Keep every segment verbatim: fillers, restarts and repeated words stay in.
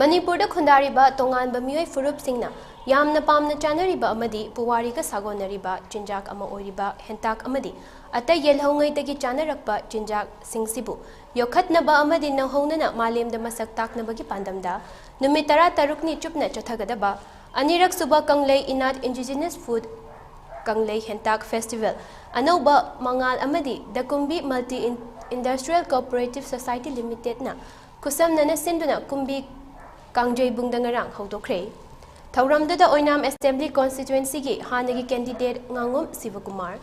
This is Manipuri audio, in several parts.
ꯃꯅꯤꯄꯨꯔꯗ ꯈꯨꯟꯗꯥꯔꯤꯕ ꯇꯣꯉꯥꯟꯕ ꯃꯤꯑꯣꯏ ꯐꯨꯔꯨꯞꯁꯤꯡꯅ ꯌꯥꯝꯅ ꯄꯥꯝꯅ ꯆꯥꯅꯔꯤꯕ ꯑꯃꯗꯤ ꯄꯨꯋꯥꯔꯤꯒ ꯁꯥꯒꯣꯟꯅꯔꯤꯕ ꯆꯤꯟꯖꯥꯛ ꯑꯃ ꯑꯣꯏꯔꯤꯕ ꯍꯦꯟꯇꯥꯛ ꯑꯃꯗꯤ ꯑꯇꯩ ꯌꯦꯜꯍꯧꯉꯩꯗꯒꯤ ꯆꯥꯅꯔꯛꯄ ꯆꯤꯟꯖꯥꯛꯁꯤꯡꯁꯤꯕꯨ ꯌꯣꯛꯈꯠꯅꯕ ꯑꯃꯗꯤ ꯅꯧꯍꯧꯅꯅ ꯃꯥꯂꯦꯝꯗ ꯃꯁꯛ ꯇꯥꯛꯅꯕꯒꯤ ꯄꯥꯟꯗꯝꯗ ꯅꯨꯃꯤꯠ ꯇꯔꯥꯇꯔꯨꯛꯅꯤ ꯆꯨꯞꯅ ꯆꯠꯊꯒꯗꯕ ꯑꯅꯤꯔꯛ ꯁꯨꯕ ꯀꯪꯂꯩ ꯏꯅꯥꯠ Indigenous Food ꯀꯪꯂꯩ ꯍꯦꯟꯇꯥꯛ Festival ꯑꯅꯧꯕ ꯃꯉꯥꯜ ꯑꯃꯗꯤ ꯗ ꯀꯨꯝꯕꯤ Multi Industrial Cooperative Society Limited ꯅ ꯈꯨꯠꯁꯝꯅꯅ ꯁꯤꯟꯗꯨꯅ ꯀꯨꯝꯕꯤ ꯀꯥꯡꯖꯩꯕꯨꯡꯗ ꯉꯔꯥꯡ ꯍꯧꯗꯣꯛꯈ꯭ꯔꯦ꯫ ꯊꯧꯔꯝꯗꯨꯗ ꯑꯣꯏꯅꯥꯝ Assembly Constituency ꯒꯤ ꯍꯥꯟꯅꯒꯤ candidate ꯉꯥꯉꯣꯝ ꯁꯤꯕꯀꯨꯃꯥꯔ,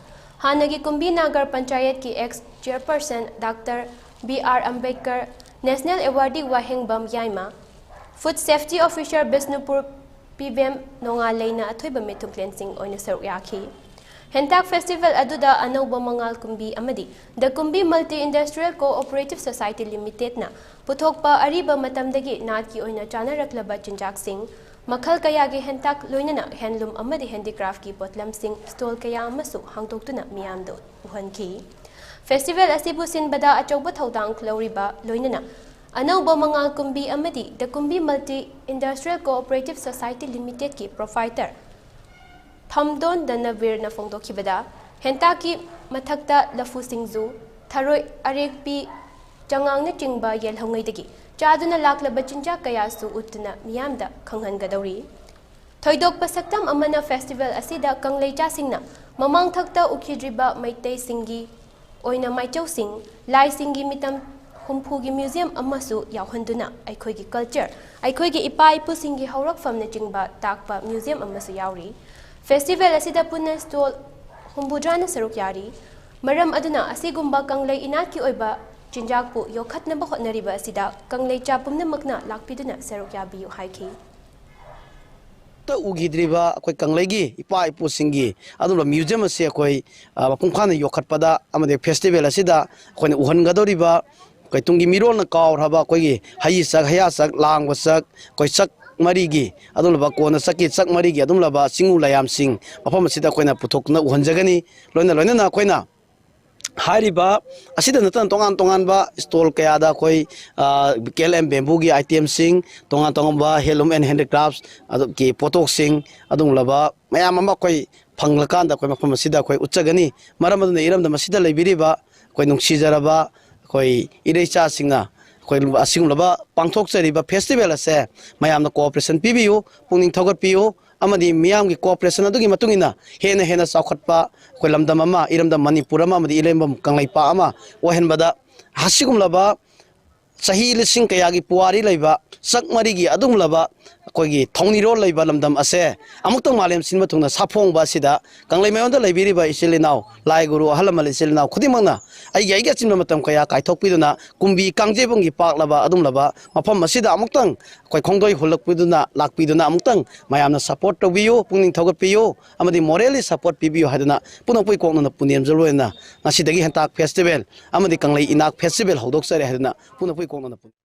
ꯍꯥꯟꯅꯒꯤ ꯀꯨꯝꯕꯤ ꯅꯥꯒꯔ ꯄꯟꯆꯥꯌꯠꯀꯤ ex chairperson Doctor B R Ambedkar, National Awardee ꯋꯥꯍꯦꯡꯕꯝ ꯌꯥꯏꯃ, Food Safety Officer ꯕꯤꯁꯅꯨꯄꯨꯔ ꯄꯤꯕꯦꯝ ꯅꯣꯡꯉꯥꯜꯂꯩꯅ ꯑꯊꯣꯏꯕ ꯃꯤꯊꯨꯡꯂꯦꯟꯁꯤꯡ ꯑꯣꯏꯅ ꯁꯔꯨꯛ ꯌꯥꯈꯤ꯫ ꯍꯦꯟꯇꯥꯛ Festival ꯑꯗꯨꯗ ꯑꯅꯧꯕ ꯃꯉꯥꯜ ꯀꯨꯝꯕꯤ ꯑꯃꯗꯤ ꯗ ꯀꯨꯝꯕꯤ Multi Industrial Cooperative Society Limited ꯅ ꯄꯨꯊꯣꯛꯄ ꯑꯔꯤꯕ ꯃꯇꯝꯗꯒꯤ ꯅꯥꯠꯀꯤ ꯑꯣꯏꯅ ꯆꯥꯅꯔꯛꯂꯕ ꯆꯤꯟꯖꯥꯛꯁꯤꯡ, ꯃꯈꯜ ꯀꯌꯥꯒꯤ ꯍꯦꯟꯇꯥꯛ ꯂꯣꯏꯅꯅ handloom ꯑꯃꯗꯤ handicraft ꯀꯤ ꯄꯣꯠꯂꯝꯁꯤꯡ stall ꯀꯌꯥ ꯑꯃꯁꯨ ꯍꯥꯡꯗꯣꯛꯇꯨꯅ ꯃꯤꯌꯥꯝꯗ ꯎꯍꯟꯈꯤ꯫ Festival ꯑꯁꯤꯕꯨ ꯁꯤꯟꯕꯗ ꯑꯆꯧꯕ ꯊꯧꯗꯥꯡ ꯂꯧꯔꯤꯕ ꯂꯣꯏꯅꯅ ꯑꯅꯧꯕ ꯃꯉꯥꯜ ꯀꯨꯝꯕꯤ ꯑꯃꯗꯤ ꯗ ꯀꯨꯝꯕꯤ Multi Industrial Cooperative Society Limited ꯀꯤ proprietor ꯐꯝꯗꯣꯟ ꯗꯅꯕꯤꯔꯅ ꯐꯣꯡꯗꯣꯛꯈꯤꯕꯗ, ꯍꯦꯟꯇꯥꯛꯀꯤ ꯃꯊꯛꯇ ꯂꯐꯨ ꯁꯤꯡꯖꯨ, ꯊꯔꯣꯏ ꯑꯔꯦꯛꯄꯤ, ꯆꯉꯥꯡꯅꯆꯤꯡꯕ ꯌꯦꯜꯍꯧꯉꯩꯗꯒꯤ ꯆꯥꯗꯨꯅ ꯂꯥꯛꯂꯕ ꯆꯤꯟꯖꯥꯛ ꯀꯌꯥꯁꯨ ꯎꯠꯇꯨꯅ ꯃꯤꯌꯥꯝꯗ ꯈꯪꯍꯟꯒꯗꯧꯔꯤ꯫ ꯊꯣꯏꯗꯣꯛꯄ ꯁꯛꯇꯝ ꯑꯃꯅ festival ꯑꯁꯤꯗ ꯀꯪꯂꯩꯆꯥꯁꯤꯡꯅ ꯃꯃꯥꯡꯊꯛꯇ ꯎꯈꯤꯗ꯭ꯔꯤꯕ ꯃꯩꯇꯩꯁꯤꯡꯒꯤ ꯑꯣꯏꯅ ꯃꯥꯏꯆꯧꯁꯤꯡ, ꯂꯥꯏꯁꯤꯡꯒꯤ ꯃꯤꯇꯝ ꯍꯨꯝꯐꯨꯒꯤ museum ꯑꯃꯁꯨ ꯌꯥꯎꯍꯟꯗꯨꯅ ꯑꯩꯈꯣꯏꯒꯤ culture, ꯑꯩꯈꯣꯏꯒꯤ ꯏꯄꯥ ꯏꯄꯨꯁꯤꯡꯒꯤ ꯍꯧꯔꯛꯐꯝꯅꯆꯤꯡꯕ ꯇꯥꯛꯄ museum ꯑꯃꯁꯨ ꯌꯥꯎꯔꯤ꯫ Festival ꯑꯁꯤꯗ ꯄꯨꯟꯅ stall ꯍꯨꯝꯐꯨꯇꯔꯥꯅ ꯁꯔꯨꯛ ꯌꯥꯔꯤ꯫ ꯃꯔꯝ ꯑꯗꯨꯅ ꯑꯁꯤꯒꯨꯝꯕ ꯀꯪꯂꯩ ꯏꯅꯥꯠꯀꯤ ꯑꯣꯏꯕ ꯆꯤꯟꯖꯥꯛꯄꯨ ꯌꯣꯛꯈꯠꯅꯕ ꯍꯣꯠꯅꯔꯤꯕ ꯑꯁꯤꯗ ꯀꯪꯂꯩꯆꯥ ꯄꯨꯝꯅꯃꯛꯅ ꯂꯥꯛꯄꯤꯗꯨꯅ ꯁꯔꯨꯛ ꯌꯥꯕꯤꯌꯨ ꯍꯥꯏꯈꯤ꯫ ꯎꯈꯤꯗ꯭ꯔꯤꯕ ꯑꯩꯈꯣꯏ ꯀꯪꯂꯩꯒꯤ ꯏꯄꯥ ꯏꯄꯨꯁꯤꯡꯒꯤ ꯑꯗꯨꯒꯨꯝꯕ museum ꯑꯁꯤ ꯑꯩꯈꯣꯏ ꯃꯄꯨꯡ ꯐꯥꯅ ꯌꯣꯛꯈꯠꯄꯗ ꯑꯃꯗꯤ festival ꯑꯁꯤꯗ ꯑꯩꯈꯣꯏꯅ ꯎꯍꯟꯒꯗꯧꯔꯤꯕ ꯑꯩꯈꯣꯏ ꯇꯨꯡꯒꯤ ꯃꯤꯔꯣꯜꯅ ꯀꯥꯎꯔꯕ ꯑꯩꯈꯣꯏꯒꯤ ꯍꯩ ꯆꯛ, ꯍꯩꯌꯥ ꯆꯛ, ꯂꯥꯡꯕ ꯆꯛ, ꯑꯩꯈꯣꯏ ꯆꯛ ꯃꯔꯤꯒꯤ ꯑꯗꯨꯒꯨꯝꯂꯕ ꯀꯣꯟꯅ ꯆꯛꯀꯤ ꯆꯛ ꯃꯔꯤꯒꯤ ꯑꯗꯨꯒꯨꯝꯂꯕ ꯆꯤꯡꯉꯨ ꯂꯥꯏꯌꯥꯝꯁꯤꯡ ꯃꯐꯝ ꯑꯁꯤꯗ ꯑꯩꯈꯣꯏꯅ ꯄꯨꯊꯣꯛꯇꯨꯅ ꯎꯍꯟꯖꯒꯅꯤ꯫ ꯂꯣꯏꯅ ꯂꯣꯏꯅꯅ ꯑꯩꯈꯣꯏꯅ ꯍꯥꯏꯔꯤꯕ ꯑꯁꯤꯗ ꯅꯠꯇꯅ ꯇꯣꯉꯥꯟ ꯇꯣꯉꯥꯟꯕ ꯏꯁꯇꯣꯜ ꯀꯌꯥꯗ ꯑꯩꯈꯣꯏ ꯀꯦ ꯑꯦꯜ ꯑꯦꯝ ꯕꯦꯝꯕꯨꯒꯤ ꯑꯥꯏꯇꯦꯝꯁꯤꯡ, ꯇꯣꯉꯥꯟ ꯇꯣꯉꯥꯟꯕ ꯍꯦꯟꯂꯨꯝ ꯑꯦꯟ ꯍꯦꯟꯗꯤꯀ꯭ꯔꯥꯐ ꯑꯗꯨꯒꯤ ꯄꯣꯠꯊꯣꯛꯁꯤꯡ, ꯑꯗꯨꯒꯨꯝꯂꯕ ꯃꯌꯥꯝ ꯑꯃ ꯑꯩꯈꯣꯏ ꯐꯪꯂꯀꯥꯟꯗ ꯑꯩꯈꯣꯏ ꯃꯐꯝ ꯑꯁꯤꯗ ꯑꯩꯈꯣꯏ ꯎꯠꯆꯒꯅꯤ꯫ ꯃꯔꯝ ꯑꯗꯨꯅ ꯏꯔꯝꯗꯝ ꯑꯁꯤꯗ ꯂꯩꯕꯤꯔꯤꯕ ꯑꯩꯈꯣꯏ ꯅꯨꯡꯁꯤꯖꯔꯕ ꯑꯩꯈꯣꯏ ꯏꯔꯩꯆꯥꯁꯤꯡꯅ ꯑꯩꯈꯣꯏ ꯑꯁꯤꯒꯨꯝꯂꯕ ꯄꯥꯡꯊꯣꯛꯆꯔꯤꯕ ꯐꯦꯁꯇꯤꯚꯦꯜ ꯑꯁꯦ ꯃꯌꯥꯝꯅ ꯀꯣꯑꯣꯄꯔꯦꯁꯟ ꯄꯤꯕꯤꯌꯨ, ꯄꯨꯛꯅꯤꯡ ꯊꯧꯒꯠꯄꯤꯌꯨ, ꯑꯃꯗꯤ ꯃꯤꯌꯥꯝꯒꯤ ꯀꯣꯑꯣꯄꯔꯦꯁꯟ ꯑꯗꯨꯒꯤ ꯃꯇꯨꯡ ꯏꯟꯅ ꯍꯦꯟꯅ ꯍꯦꯟꯅ ꯆꯥꯎꯈꯠꯄ ꯑꯩꯈꯣꯏ ꯂꯝꯗꯝ ꯑꯃ, ꯏꯔꯝꯗꯝ ꯃꯅꯤꯄꯨꯔ ꯑꯃ ꯑꯃꯗꯤ ꯏꯔꯝꯗꯝ ꯀꯪꯂꯩꯄꯥꯛ ꯑꯃ ꯑꯣꯏꯍꯟꯕꯗ ꯑꯁꯤꯒꯨꯝꯂꯕ ꯆꯍꯤ ꯂꯤꯁꯤꯡ ꯀꯌꯥꯒꯤ ꯄꯨꯋꯥꯔꯤ ꯂꯩꯕ ꯁꯛ ꯃꯔꯤꯒꯤ ꯑꯗꯨꯒꯨꯝꯂꯕ ꯑꯩꯈꯣꯏꯒꯤ ꯊꯧꯅꯤꯔꯣꯜ ꯂꯩꯕ ꯂꯝꯗꯝ ꯑꯁꯦ ꯑꯃꯨꯛꯇꯪ ꯃꯥꯂꯦꯝ ꯁꯤꯟꯕ ꯊꯨꯡꯅ ꯁꯥꯐꯣꯡꯕ ꯑꯁꯤꯗ ꯀꯪꯂꯩ ꯃꯥꯏꯌꯣꯟꯗ ꯂꯩꯕꯤꯔꯤꯕ ꯏꯆꯤꯜ ꯏꯅꯥꯎ, ꯂꯥꯏ ꯒꯨꯔꯨ, ꯑꯍꯜ ꯂꯃꯟ, ꯏꯆꯤꯜ ꯏꯅꯥꯎ ꯈꯨꯗꯤꯡꯃꯛꯅ ꯑꯩꯒꯤ ꯑꯩꯒꯤ ꯑꯆꯤꯟꯕ ꯃꯇꯝ ꯀꯌꯥ ꯀꯥꯏꯊꯣꯛꯄꯤꯗꯨꯅ ꯀꯨꯝꯕꯤ ꯀꯥꯡꯖꯩꯕꯨꯡꯒꯤ ꯄꯥꯛꯂꯕ ꯑꯗꯨꯒꯨꯝꯂꯕ ꯃꯐꯝ ꯑꯁꯤꯗ ꯑꯃꯨꯛꯇꯪ ꯑꯩꯈꯣꯏ ꯈꯣꯡꯗꯣꯏ ꯍꯨꯜꯂꯛꯄꯤꯗꯨꯅ ꯂꯥꯛꯄꯤꯗꯨꯅ ꯑꯃꯨꯛꯇꯪ ꯃꯌꯥꯝꯅ ꯁꯄꯣꯔꯠ ꯇꯧꯕꯤꯌꯨ, ꯄꯨꯛꯅꯤꯡ ꯊꯧꯒꯠꯄꯤꯌꯨ ꯑꯃꯗꯤ ꯃꯣꯔꯦꯜꯂꯤ ꯁꯄꯣꯔꯠ ꯄꯤꯕꯤꯌꯨ ꯍꯥꯏꯗꯨꯅ ꯄꯨꯝꯅꯃꯛꯄꯨ ꯀꯣꯛꯅꯅ ꯄꯨꯅꯦꯝꯖꯕ ꯑꯣꯏꯅ ꯉꯁꯤꯗꯒꯤ ꯍꯦꯟꯇꯥꯛ ꯐꯦꯁꯇꯤꯚꯦꯜ ꯑꯃꯗꯤ ꯀꯪꯂꯩ ꯏꯅꯥꯛ ꯐꯦꯁꯇꯤꯚꯦꯜ ꯍꯧꯗꯣꯛꯆꯔꯦ ꯍꯥꯏꯗꯨꯅ ꯄꯨꯝꯅꯃꯛꯄꯨ ꯀꯣꯛꯅꯅ ꯄꯨ-